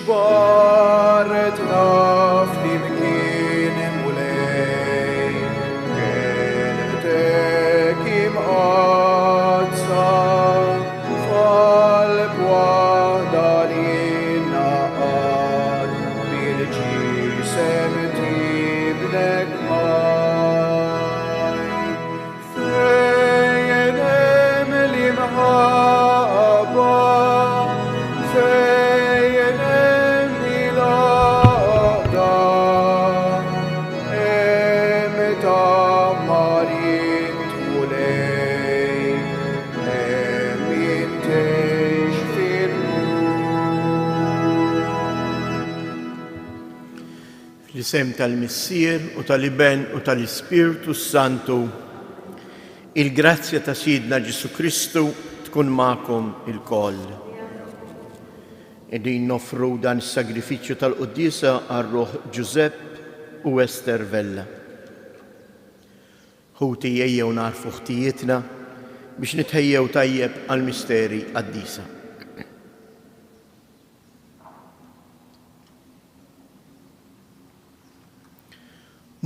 Ġbartna flimkien Mulej, b'kelmtek imqaddsa, f'qalb waħda li ngħaqad bil-ġisem t'Ibnek ħaj. Fejn hemm l-imħabba, fejn hemm il-għaqda, hemm tgħammar int Mulej, hemm int tgħix fil-nur. Fl-isem tal-Missier u tal-Iben u tal-Ispirtu s-Santu, il-grazzja ta' Sidna Ġesù Kristu tkun magħkom ilkoll. Qegħdin noffru dan is-sagrifiċċju tal-quddiesa għal ruħ Ġużepp u Esther Vella. Ħuti ejjew nagħrfu ħtijietna biex nitħejjew tajjeb għall-misteri qaddisa.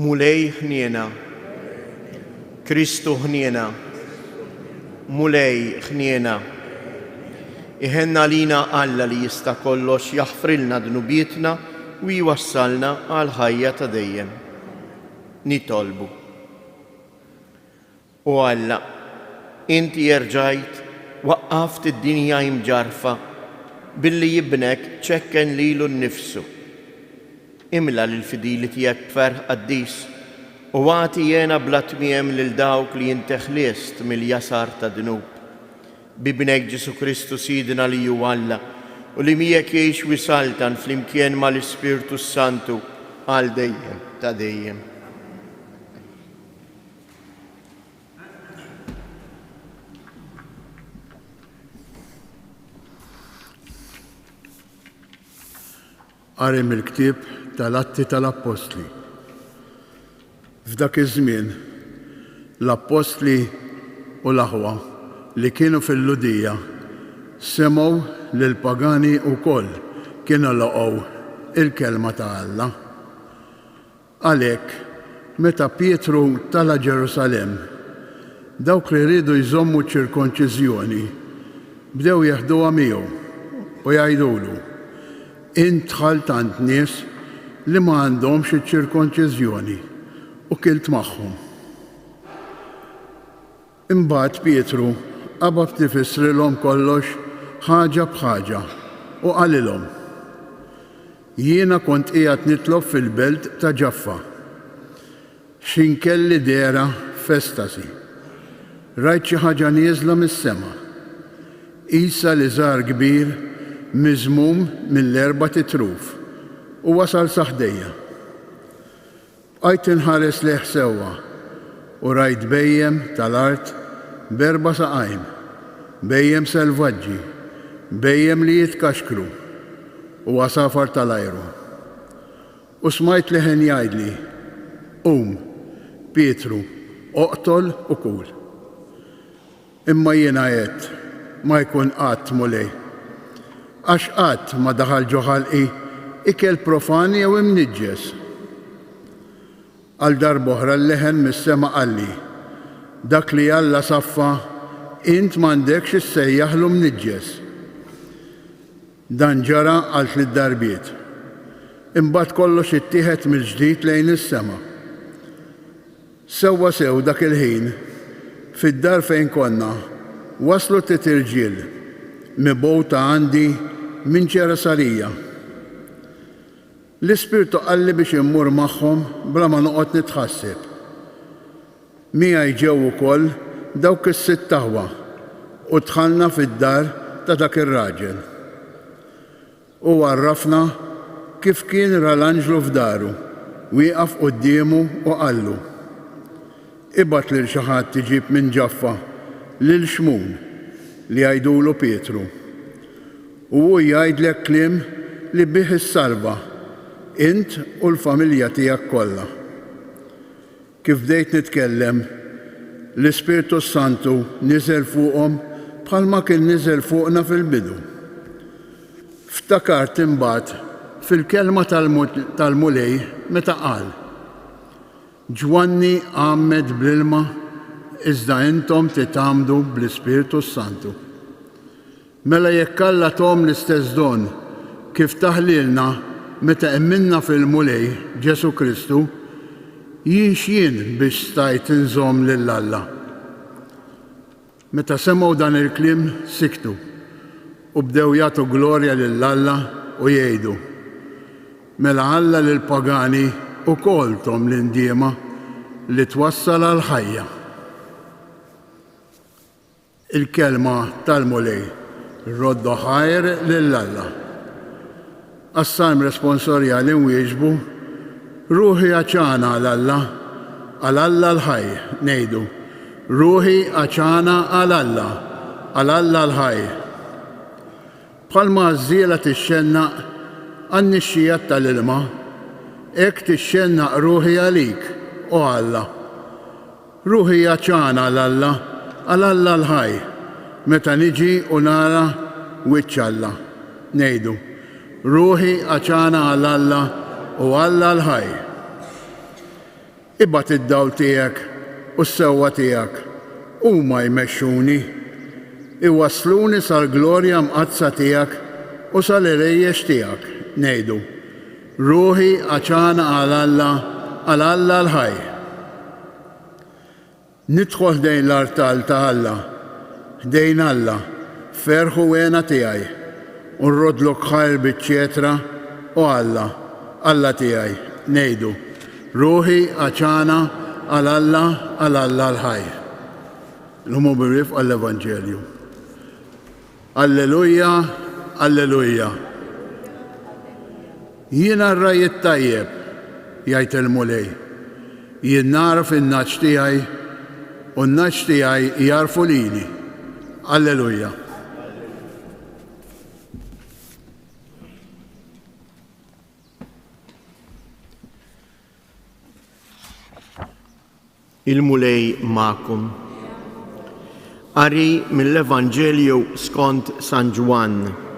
Mulej ħniena. Kristu ħniena. Mulej ħniena. Iħenn għalina Alla li jista' kollox jaħfrilna dnubietna u jwassalna għall-ħajja ta' dejjem. Nitolbu. O Alla, inti erġajt waqqaft id-dinja imġarrfa billi Ibnek ċekken lilu nnifsu. Imla lill-fidili tiegħek b'ferħ qaddis u agħti hena bla tmiem lil dawk li inti ħlist mill-jasar tad-dnub. B'Ibnek Ġesù Kristu Sidna li hu Alla u li miegħek jgħix u jsaltan flimkien mal-Ispirtu s-Santu għal dejjem ta' dejjem. Qari mill-ktieb tal-Atti tal-Appostli. F'dak iż-żmien, l-appostli u l-aħwa li kienu fil-Lhudija semgħu li l-pagani wkoll kienu laqgħu l-kelma ta' Alla. Għalhekk, meta Pietru tala' Ġerusalemm, dawk li riedu jżommu ċ-ċirkonċiżjoni bdew jeħduha miegħu u jgħidulu, Int dħalt għand nies li ma għandhomx iċ-ċirkonċiżjoni u kilt magħhom. Imbagħad Pietru qabad ifissrilhom kollox ħaġa b'ħaġa u qalilhom, Jiena kont qiegħed nitlob fil-belt ta' Ġaffa. X'ħin kelli dehra f'estasi, rajt xi ħaġa nieżla mis-sema, qisha liżar kbir miżmum mill-erbat itruf, u wasal sa ħdejja. Bqajt inħares lejh sewwa u rajt bhejjem tal-art b'erba' saqajn, bhejjem selvaġġi, bhejjem li jitkaxkru, u għasafar tal-ajru. U smajt leħen jgħidli, 'Qum, Pietru, oqtol u kul. Imma jiena għedt, Ma jkun qatt, Mulej! Għax qatt ma daħal ġo ħalqi ikel profan jew imniġġes. Għal darb'oħra l-leħen mis-sema qalli, Dak li Alla saffa, int m'għandekx issejjaħlu mniġġes. Dan ġara għal tliet darbiet. Imbagħad kollox ittieħed mill-ġdid lejn is-sema. Sewwa sew dak il-ħin, fid-dar fejn konna, waslu tliet irġiel mibgħuta għandi minn Ċesarija. L-Ispirtu qalli biex immur magħhom bla ma noqgħod nitħasseb. Miegħi ġew ukoll dawk is-sitt aħwa u dħalna fid-dar ta' dak ir-raġel. Hu għarrafna kif kien ra l-anġlu f'daru, wieqaf quddiemu u qallu, Ibgħat lil xi ħadd iġib minn Ġaffa lil Xmun, li jgħidulu Pietru, u hu jgħidlek kliem li bih issalva, int u l-familja tiegħek kollha. Kif bdejt nitkellem, l-Ispirtu s-Santu niżel fuqhom bħalma kien niżel fuqna fil-bidu. Ftakart imbagħad. fil-kelma tal-Mulej meta qal, Ġwanni għammed bl-ilma iżda intom titgħammdu bl-Ispirtu s-Santu. Mela jekk Alla thom l-istess don kif tah lilna meta emminna fil-Mulej Ġesù Kristu, jien x'jien biex stajt inżomm lil Alla? Meta semgħu dan il-kliem siktu u bdew jagħtu glorja lil Alla u jgħidu, Mela Alla lill-pagani wkoll thom l-indiema li twassal għall-ħajja. Il-kelma tal-Mulej. Roddu ħajr lil Alla. Għas-Salm Responsorjali nwieġbu, Ruħi għatxana għal Alla, għal Alla l-ħaj, ngħidu, Ruħi għatxana għal Alla, għal Alla l-ħaj. Bħalma għażżiela tixxennaq għan-nixxigħat tal-ilma, hekk tixxennaq ruħi għalik, o Alla. Ruħi għatxana għal Alla, għal Alla l-ħaj, meta niġi u nara wiċċ Alla. Ngħidu, Ruħi għatxana għal Alla u Alla l-ħaj. Ibgħat id-dawl tiegħek u s-sewwa tiegħek, huma jmexxuni, iwassluni sal-glorja mqaddsa tiegħek u sal-għerejjex tiegħek. Ngħidu, Ruħi għatxana għal Alla, għal Alla l-ħaj. Nidħol ħdejn l-artal ta' Alla, ħdejn Alla, ferħ u hena tiegħi, u nroddlok ħajr biċ-ċetra, o Alla, Alla tiegħi, ngħidu, Ruħi għatxana għal Alla, għal Alla l-ħaj. Nqumu bir-rifq għall-Evanġelju. Alleluja, Alleluja. Jiena r-ragħaj it-tajjeb, jgħid il-Mulej. Jien nagħraf in-nagħaġ tiegħi u n-nagħaġ tiegħi jagħrfu lili. Alleluja. Il-Mulej magħkom. Qari mill-Evanġelju skont San Ġwann.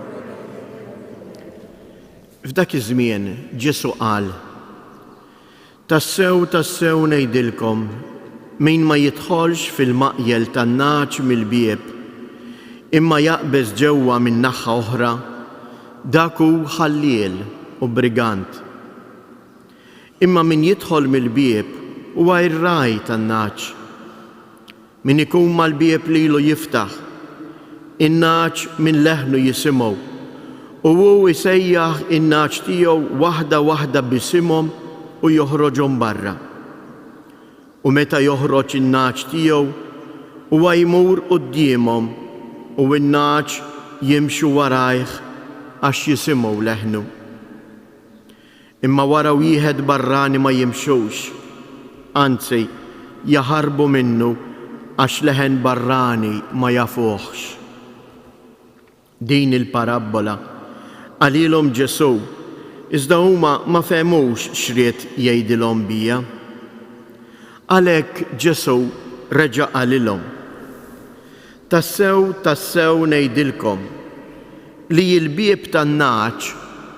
F'dak iż-żmien Ġesù qal, Tassew, tassew ngħidilkom, min ma jidħolx fil-maqjel tan-nagħaġ mill-bieb, imma jaqbeż ġewwa minn naħa oħra, dak hu ħalliel u brigant. Imma min jidħol mill-bieb huwa r-ragħaj tan-nagħaġ. Min ikun mal-bieb lilu jiftaħ. In-nagħaġ minn leħnu jisimgħu, u hu jsejjaħ in-nagħaġ tiegħu waħda waħda b'isimhom u joħroġhom barra. U meta joħroġ in-nagħaġ tiegħu, huwa jmur quddiemhom u n-nagħaġ jimxu warajh għax jisimgħu leħnu. Imma wara wieħed barrani ma jimxux, anzi, jaħarbu minnu għax leħen barrani ma jafuhx. Din il-parabbola qalilhom Ġesù, iżda huma ma fehmux x'ried jgħidilhom biha. Għalhekk Ġesù reġa' qalilhom, Tassew, tassew ngħidilkom, li l-bieb tan-nagħaġ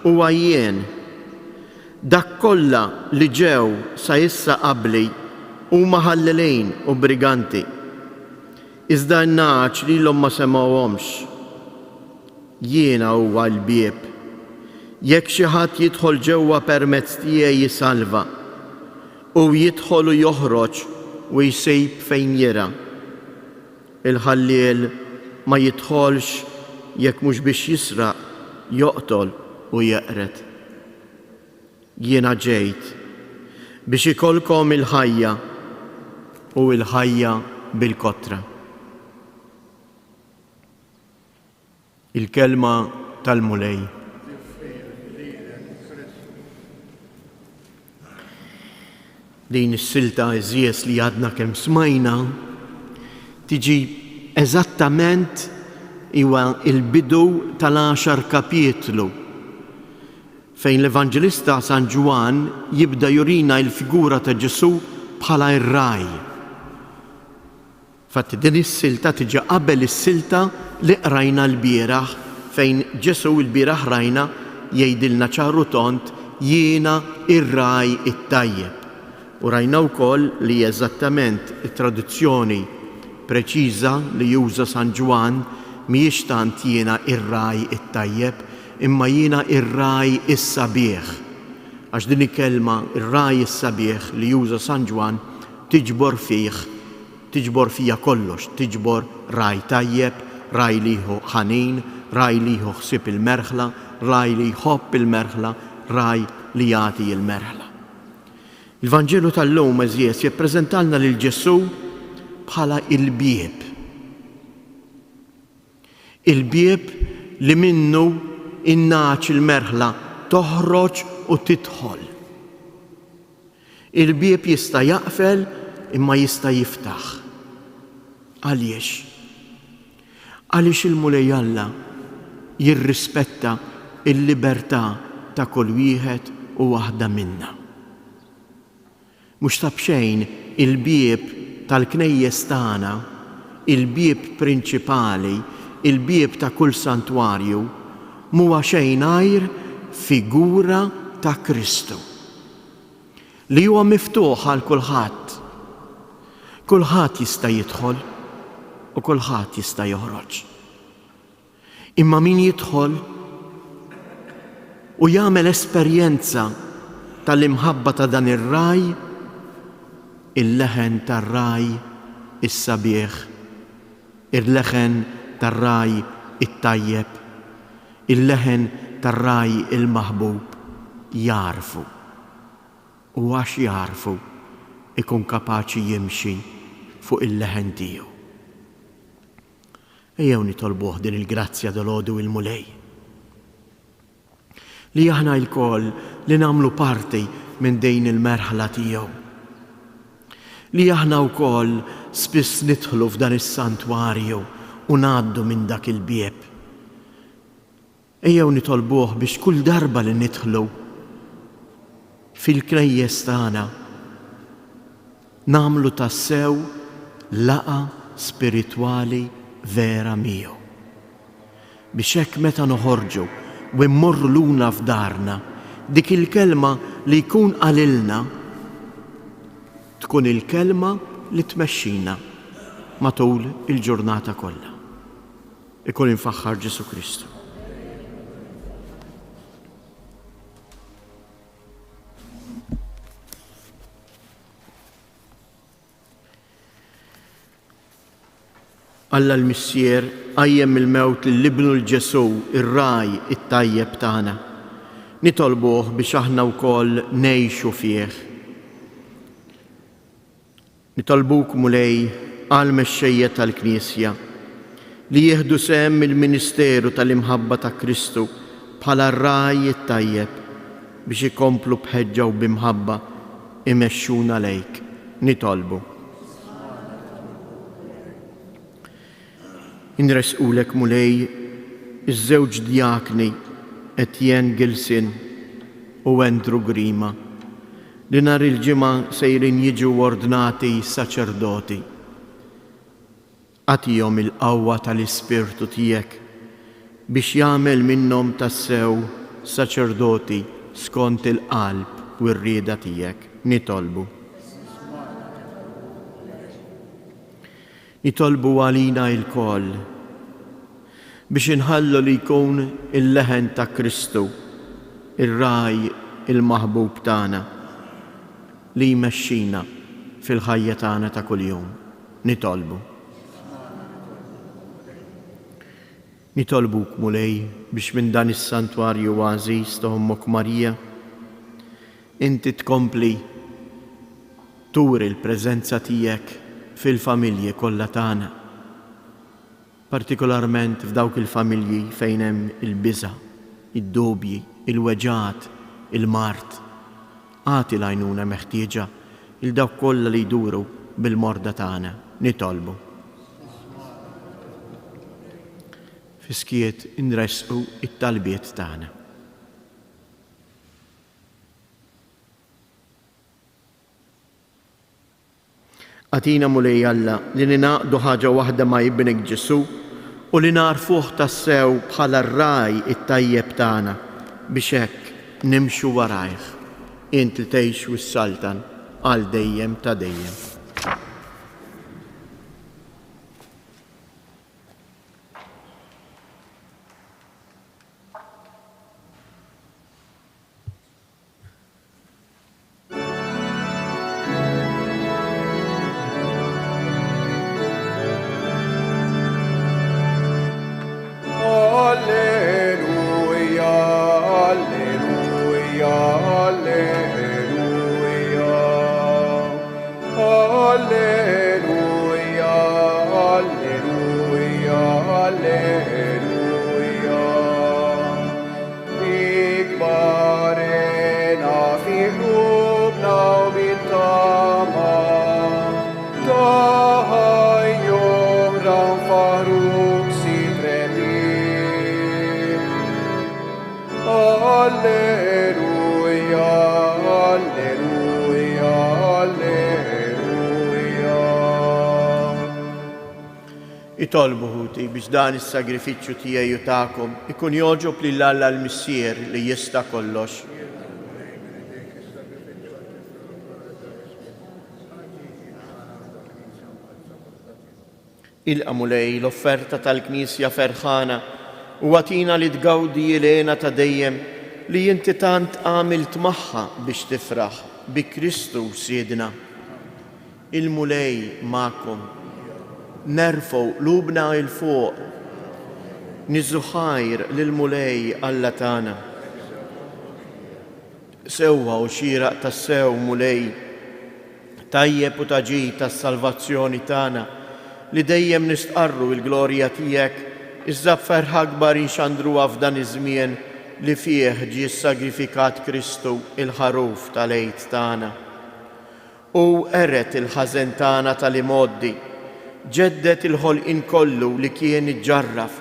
huwa jien. Dak kollha li ġew sa issa qabli huma ħallelin u briganti, iżda n-nagħaġ lilhom ma semgħuhomx. Jiena huwa l-bieb. Jekk xi ħadd jidħol ġewwa permezz tiegħi jsalva, u jidħol u joħroġ u jsib fejn jirgħa. Il-ħalliel ma jidħolx jekk mhux biex jisraq, joqtol u jeqred. Jiena ġejt biex ikollkom il-ħajja u l-ħajja bil-kotra. Il-Kelma tal-Mulej. Din is-silta għeżież li għadna kemm smajna tiġi eżattament iwa il-bidu tal-għaxar kapitlu fejn l-Evanġelista San Ġwann jibda jurina l-figura ta' Ġesù bħala r-ragħaj. Infatti din is-silta tiġi qabel is-silta li qrajna lbieraħ fejn Ġesù lbieraħ rajna jgħidilna ċar u tond jiena r-ragħaj it-tajjeb. U rajna wkoll li eżattament it-traduzzjoni preċiża li juża San Ġwann mhijiex tant jiena r-ragħaj it-tajjeb imma jiena r-ragħaj is-sabiħ. Għax din il-kelma r-ragħaj is-sabiħ li juża San Ġwann tiġbor fih Tiġbor fiha kollox, tiġbor ragħaj tajjeb, ragħaj li hu ħanin, ragħaj li jieħu ħsieb il-merħla, ragħaj li jħobb il-merħla, ragħaj li jagħti l-merħla. Il-Vanġelu tal-lum, għeżież, jippreżentalna lil Ġesù bħala il-bieb. Il-bieb li minnu in-nagħaġ il-merħla toħroġ u tidħol. Il-bieb jista' jaqfel imma jista' jiftaħ. Għaliex? Għaliex il-Mulej Alla jirrispetta l-libertà ta' kull wieħed u waħda minna. Mhux ta' b'xejn il-bieb tal-knejjes tagħna, il-bieb prinċipali, il-bieb ta' kull santwarju, m'huwa xejn għajr figura ta' Kristu. Li huwa miftuħ għal kulħadd. Kulħadd jista' jidħol u kulħadd jista' joħroġ. Imma min jidħol u jagħmel esperjenza tal-imħabba ta' dan ir-ragħaj, il-leħen tar-ragħaj is-sabiħ, il-leħen tar-ragħaj it-tajjeb, Il-leħen tar-ragħaj il-maħbub jagħrfu, u għax jagħrfu ikun kapaċi jimxi fuq il-leħen tiegħu. Ejjew nitolbuh din il-grazzja dalgħodu il-Mulej. Li aħna lkoll li nagħmlu parti minn din il-merħla tiegħu. Li aħna wkoll spiss nidħlu f'dan is-santwarju u ngħaddu minn dak il-bieb. Ejjew nitolbuh biex kull darba li nidħlu fil-knejjes tagħna nagħmlu tassew laqgħa spiritwali vera miegħu. Biex hekk meta noħorġu u mmorru lura f'darna, dik il-kelma li jkun qalilna tkun il-kelma li tmexxina matul il-ġurnata kollha. Ikun imfaħħar Ġesù Kristu. Alla l-Missier qajjem mill-mewt lil Ibnu 'l Ġesù, ir-Ragħaj it-tajjeb tagħna. Nitolbuh biex aħna wkoll ngħixu fih. Nitolbuk, Mulej, għall-mexxejja tal-Knisja, li jieħdu sehem mill-ministeru tal-imħabba ta' Kristu bħala r-Ragħaj it-tajjeb, biex ikomplu b'ħeġġa u b'imħabba imexxuna lejk. Nitolbu. Inressqulek, Mulej, iż-żewġ djakni Etienne Gilsin u Andrew Grima, li nhar il-Ġimgħa sejrin jiġu ordnati saċerdoti. Agħtihom il-qawwa tal-Ispirtu tiegħek biex jagħmel minnhom tassew saċerdoti skont il-qalb u r-rieda tiegħek. Nitolbu. Nitolbu għalina ilkoll biex inħallu li jkun il-leħen ta' Kristu, ir-Ragħaj il-maħbub tagħna, li jmexxina fil-ħajja tagħna ta' kuljum. Nitolbu. Nitolbuk, Mulej, biex minn dan is-santwarju għażiż ta' Ommok Marija, inti tkompli turi l-preżenza tiegħek fil-familji kollha tagħna. Partikolarment f'dawk il-familji fejn hemm il-biża', id-dubji, il-weġgħat, il-mard. Agħti l-għajnuna meħtieġa 'l dawk kollha li jduru bil-morda tagħna. Nitolbu. Fis-skiet inressqu t-talbiet tagħna. Agħtina, Mulej Alla, li ningħaqdu ħaġa waħda ma' Ibnek Ġesù u li nagħrfuh tassew bħala r-Ragħaj it-tajjeb tagħna. biex hekk nimxu warajh, int li tgħix u ssaltan għal dejjem ta' dejjem. Alleluja, alleluja, alleluja. Alleluja, alleluja, alleluja. Ikbar hena fi qlubna u bit-tama ta' ħajja oħra nfaħruk Sid rebbieħ. Alleluja, alleluja, alleluja. Itolbu, ħuti, biex dan is-sagrifiċċju tiegħi u tagħkom ikun jogħġob lil Alla l-Missier li jista' kollox. Ilqa', Mulej, l-offerta tal-Knisja ferħana u agħtina li tgawdi l-hena ta' dejjem li inti tant għamilt magħha biex tifraħ bi Kristu Sidna. Il-Mulej magħkom. Nerfgħu qlubna 'l fuq. Niżżu ħajr lill-Mulej Alla tagħna. Sewwa u xieraq tassew, Mulej, tajjeb u ta' ġid għas-salvazzjoni tagħna, li dejjem nistqarru l-glorja tiegħek, iżda b'ferħ akbar inxandruha f'dan iż-żmien li fih ġie ssagrifikat Kristu, il-Ħaruf tal-Għid tagħna. Hu qered il-ħażen tagħna tal-imgħoddi, ġedded il-ħolqien kollu li kien iġġarraf,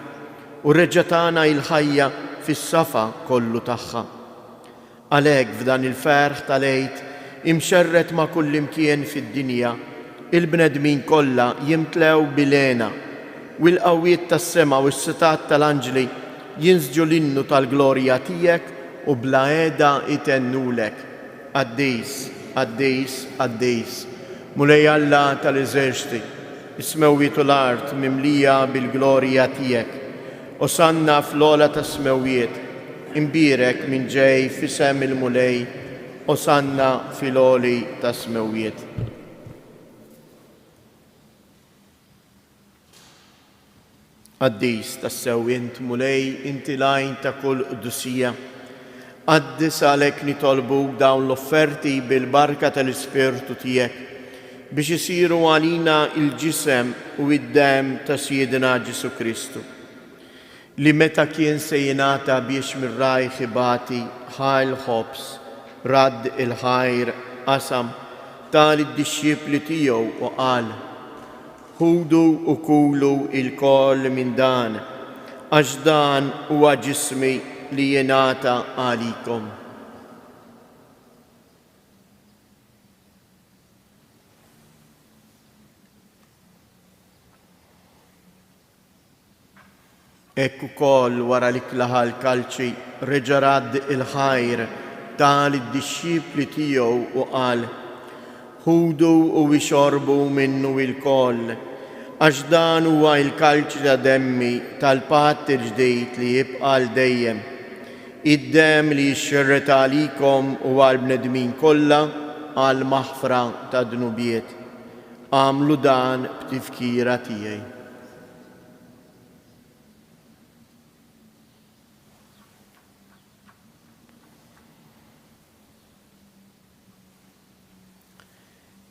u reġa' tana il-ħajja fis-safa kollu tagħha. Għalhekk f'dan il-ferħ tal-Għid imxerred ma' kullimkien fid-dinja, il-bnedmin kollha jimtlew bil-hena, u l-qawwiet tas-sema u s-setgħat tal-anġli jinsġu l-innu tal-glorja tiegħek u bla heda jtennulek, Qaddis, qaddis, qaddis, Mulej Alla tal-eżerċti, is-smewwiet u l-art mimlija bil-glorja tiegħek. Osanna fl-ogħla tas-smewwiet, imbierek min ġej f'isem il-Mulej, Osanna fil-għoli tas-smewwiet. Qaddis tassew int, Mulej, inti l-għajn ta' kull qdusija. Qaddis għalhekk nitolbuk dawn l-offerti bil-barka tal-Ispirtu tiegħek, biex isiru għalina l-ġisem u d-demm ta' Sidna Ġesù Kristu, li meta kien se jingħata biex minn rajh ibati, ħa l-ħobż, radd il-ħajr, qasam, ta lid-dixxipli tiegħu u qal, Ħudu u kulu ilkoll minn dan, għax dan huwa ġismi li jingħata għalikom. Hekk ukoll wara l-ikla ħa l-kalċi, reġa' radd il-ħajr, ta lid-dixxipli tiegħu u qal, Ħudu u ixorbu minnu ilkoll, għax dan huwa l-kalċi ta' demmi tal-patt il-ġdid li jibqa' għal dejjem, id-demm li jixxerred għalikom u għall-bnedmin kollha għall-maħfra tad-dnubiet. Agħmlu dan b'tifkira tiegħi.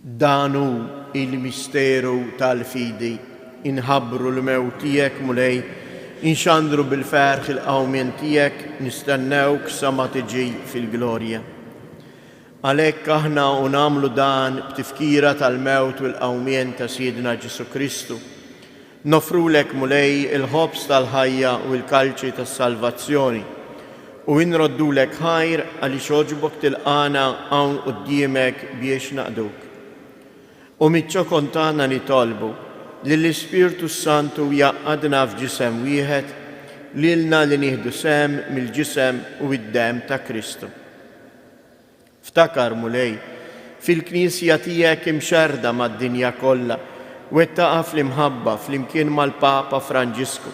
Dan hu il-misteru tal-fidi. Inħabbru l-mewt tiegħek, Mulej, inxandru bil-ferħ il-qawmien tiegħek, nistennewk sa ma tiġi fil-glorja. Għalhekk aħna u nagħmlu dan b'tifkira tal-mewt u l-qawmien ta' Sidna Ġesù Kristu, noffrulek, Mulej, il-ħobż tal-ħajja u l-kalċi tas-salvazzjoni, u inroddulek ħajr għaliex għoġbok tilqagħna hawn quddiemek biex naqduk. U miċ-ċokon tagħna nitolbu li l-Ispirtu s-Santu jgħaqqadna f'ġisem wieħed. lilna li nieħdu sehem mill-ġisem u d-demm ta' Kristu. Ftakar, Mulej, fil-Knisja tiegħek imxerrda mad-dinja kollha, wettaqha fl-imħabba flimkien mal-Papa Franġisku,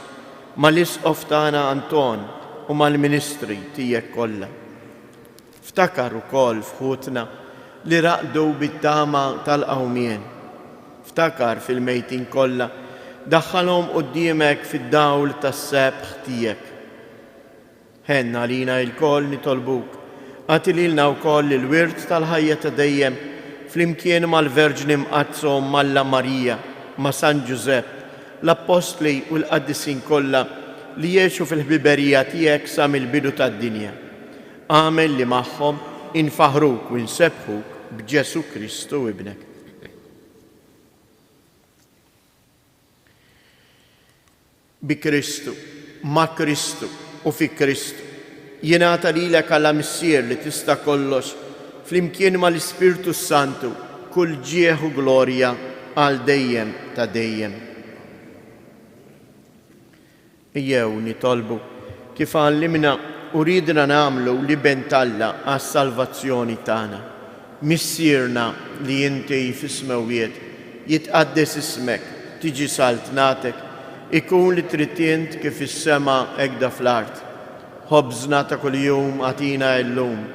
mal-Isqof tagħna Anton u mal-ministri tiegħek kollha. Ftakar ukoll f'ħutna li raqdu bit-tama tal-qawmien. Ftakar fil-mejtin kollha, daħħalhom quddiemek fid-dawl tas-sebħ tiegħek. Ħenn għalina ilkoll nitolbuk, agħti lilna wkoll il-wirt tal-ħajja ta' dejjem flimkien mal-Verġni Mqaddsa Omm Alla Marija, ma' San Ġużepp, l-Appostli u l-qaddisin kollha li għexu fil-ħbiberija tiegħek sa mill-bidu tad-dinja. Agħmel li magħhom infaħħruk u nsebbħuk b'Ġesù Kristu Ibnek. Bi Kristu, ma' Kristu u fi Kristu, jingħata lilek Alla Missier li tista' kollox, flimkien mal-Ispirtu s-Santu, kull ġieħ u glorja għal dejjem ta' dejjem. Ejjew nitolbu, kif għallimna u riedna nagħmlu l-Iben t'Alla għas-salvazzjoni tagħna. Missierna li inti fis-smewwiet, jitqaddes ismek, tiġi saltnatek, ikun li trid int kif fis-sema hekda fl-art. Ħobżna ta' kuljum agħtina illum.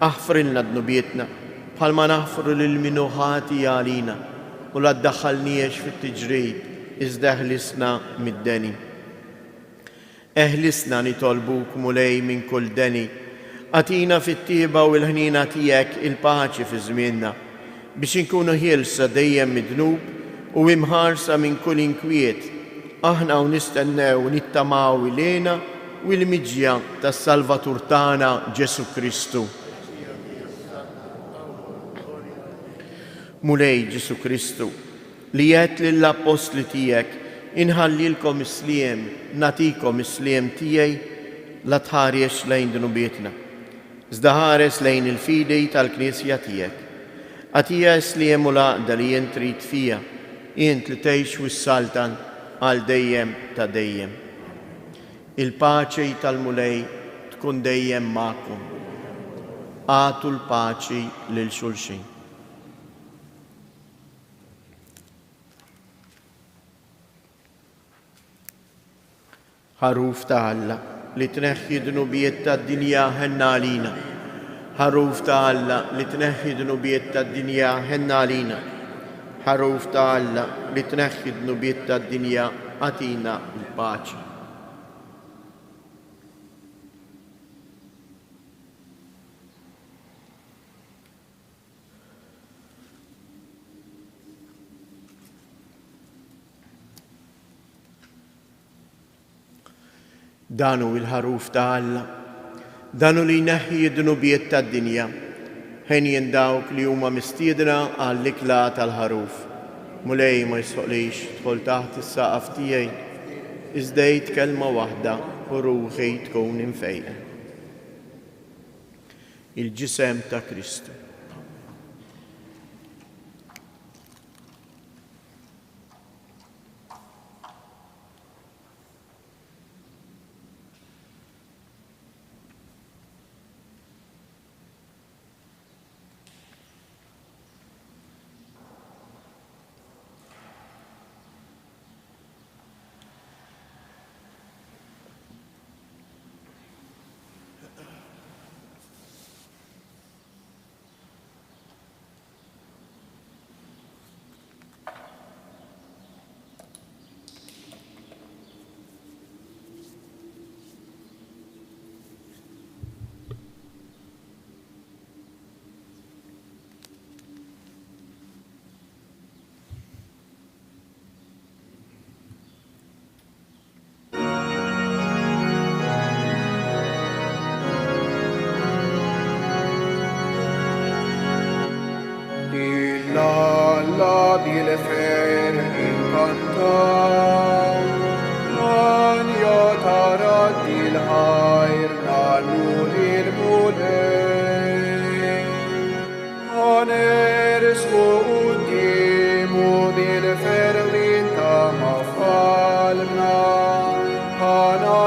Aħfrilna dnubietna, bħalma naħfru lil min hu ħati għalina, u la ddaħħalniex fit-tiġrib, iżda eħlisna mid-deni. Eħlisna, nitolbuk, Mulej, minn kull deni. Agħtina fit-tjieba u l-ħniena tiegħek il-paċi fi żmienna, biex inkunu ħielsa dejjem mid-dnub u imħarsa minn kull inkwiet, aħna u nistennew u nittamaw il-hena u l-miġja tas-Salvatur tagħna Ġesù Kristu. Mulej Ġesù Kristu, li għedt lill-appostli tiegħek, Inħallilkom is-sliem, nagħtikom is-sliem tiegħi, la tħaresx lejn dnubietna, iżda ħares lejn il-fidi tal-Knisja tiegħek. Agħtiha s-sliem u l-għaqda li int trid fiha, int li tgħix u ssaltan għal dejjem ta' dejjem. Il-paċi tal-Mulej tkun dejjem magħkom. Agħtu l-paċi lil xulxin. Ħaruf ta' Alla, li tneħħi d-dnubiet tad-dinja, ħenn għalina. Ħaruf ta' Alla, li tneħħi d-dnubiet tad-dinja, ħenn għalina. Ħaruf ta' Alla, li tneħħi d-dnubiet tad-dinja, agħtina l-paċi. Dan hu l-Ħaruf ta' Alla. Dan hu li jneħħi d-dnubiet tad-dinja. Henjin dawk li huma mistiedna għall-ikla tal-Ħaruf. Mulej ma jistħoqlix tidħol taħt is-saqaf tiegħi, iżda għid kelma waħda u ruħi tkun imfejqa. Il-ġisem ta' Kristu.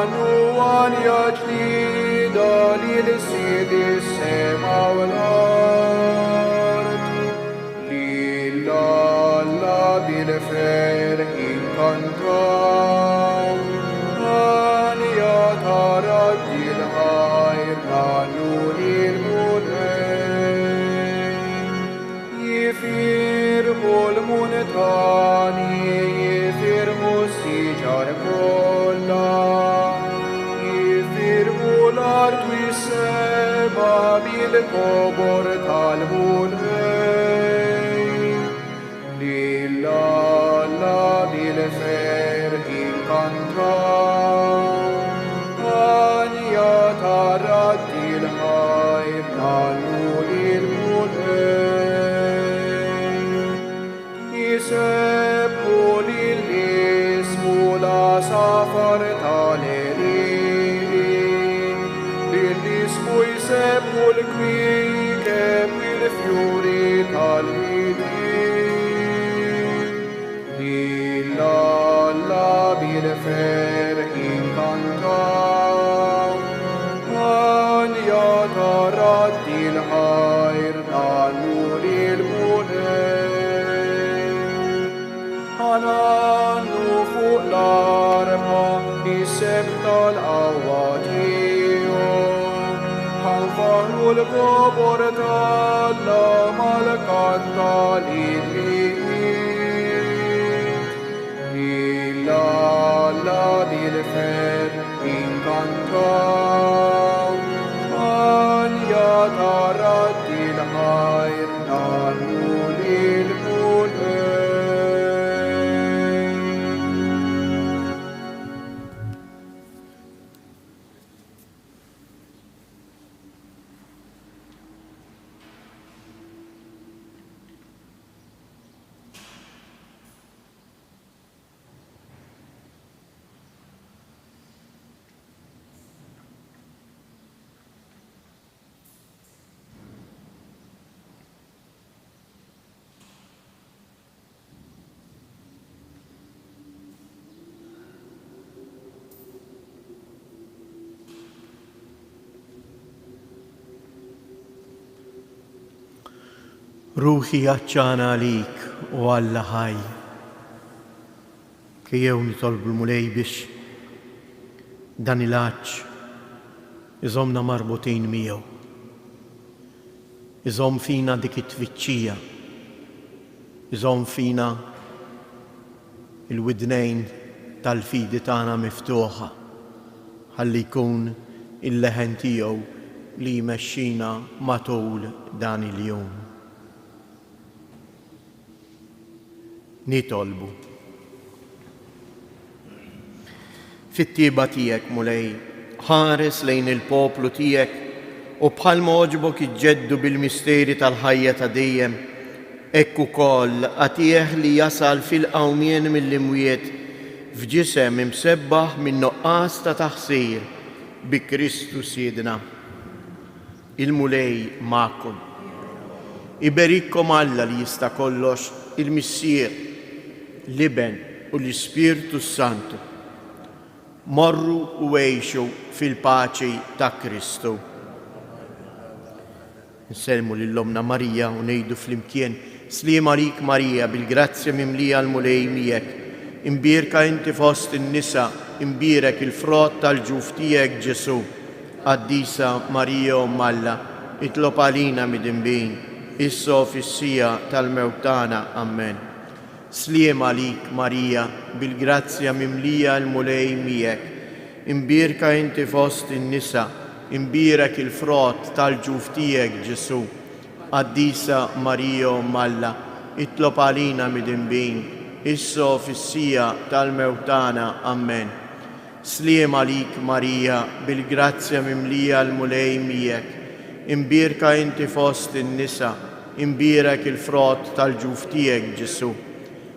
Għannu għanja ġdida lil Sid is-sema u l-art. Lil Alla bil-ferħ inkantaw. Għanja ta' radd il-ħajr ngħannu lill-Mulej. Jifirħu l-muntani, jifirħu s-siġar kollha, jifirħu l-art u s-sema bil-kobor tal-Mulej. Lil Alla bil-ferħ inkantaw, għanja ta' radd il-ħajr ngħannu lill-Mulej. Isebbħu lil ismu l-għasafar tal-għelieqi, lil ismu jsebbħu l-kwiekeb u l-fjuri tal-ħitan. Lil Alla bil-ferħ inkantaw, għanja ta' radd il-ħajr ngħannu lill-Mulej. Ħanannu fuq l-arpa is-sebħ tal-qawwa tiegħu, ħanfaħru l-kobor t'Alla mal-kant tal-innijiet. Lil Alla bil-ferħ inkantaw, għanja ta' radd il-ħajr ngħannu lill-Mulej. Ruħi għatxana għalik, o Alla ħaj. Ejjew nitolbu l-Mulej biex dan il-għatx iżommna marbutin miegħu. Iżomm fina dik it-tfittxija. Iżomm fina il-widnejn tal-fidi tagħna miftuħa ħalli jkun il-leħen tiegħu li jmexxina matul dan il-jum. Nitolbu. Fit-tjieba tiegħek, Mulej, ħares lejn il-poplu tiegħek u bħalma għoġbok iġġeddu bil-misteri tal-ħajja ta' dejjem, hekk ukoll agħtih li jasal fil-qawmien mill-imwiet f'ġisem imsebbaħ min-nuqqas ta' taħsir bi Kristu Sidna. Il-Mulej magħkom. Iberikkom Alla li jista' kollox, il-Missier, l-Iben u l-Ispirtu s-Santu. Morru u għixu fil-paċi ta' Kristu. Insellmu lil Ommna Marija u ngħidu flimkien, Sliem għalik Marija, bil-grazzja mimlija l-Mulej miegħek. Imbierka inti fost in-nisa, imbierek il-frott tal-ġuf tiegħek Ġesù. Qaddisa Marija Omm Alla, itlob għalina midinbin, issa u fis-siegħa tal-mewt tagħna. Ammen. Sliem għalik Marija, bil-grazzja mimlija l-Mulej miegħek. Imbierka inti fost in-nisa, imbierek il-frott tal-ġuf tiegħek Ġesù. Qaddisa Marija Omm Alla, itlob għalina midinbin, issa u fis-siegħa tal-mewt tagħna. Ammen. Sliem għalik Marija, bil-grazzja mimlija l-Mulej miegħek. Imbierka inti fost in-nisa, imbierek il-frott tal-ġuf tiegħek Ġesù.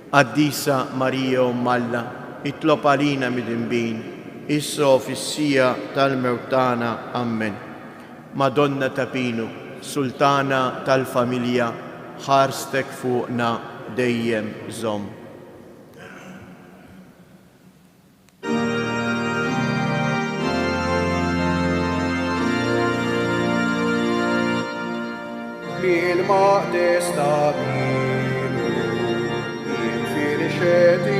Qaddisa Marija Omm Alla, itlob għalina midinbin, issa u fis-siegħa tal-mewt tagħna. Ammen. Madonna ta' Pinu, Sultana tal-familja, ħarstek fuqna dejjem żomm. Il-maqdes ta' Binu, infirxet.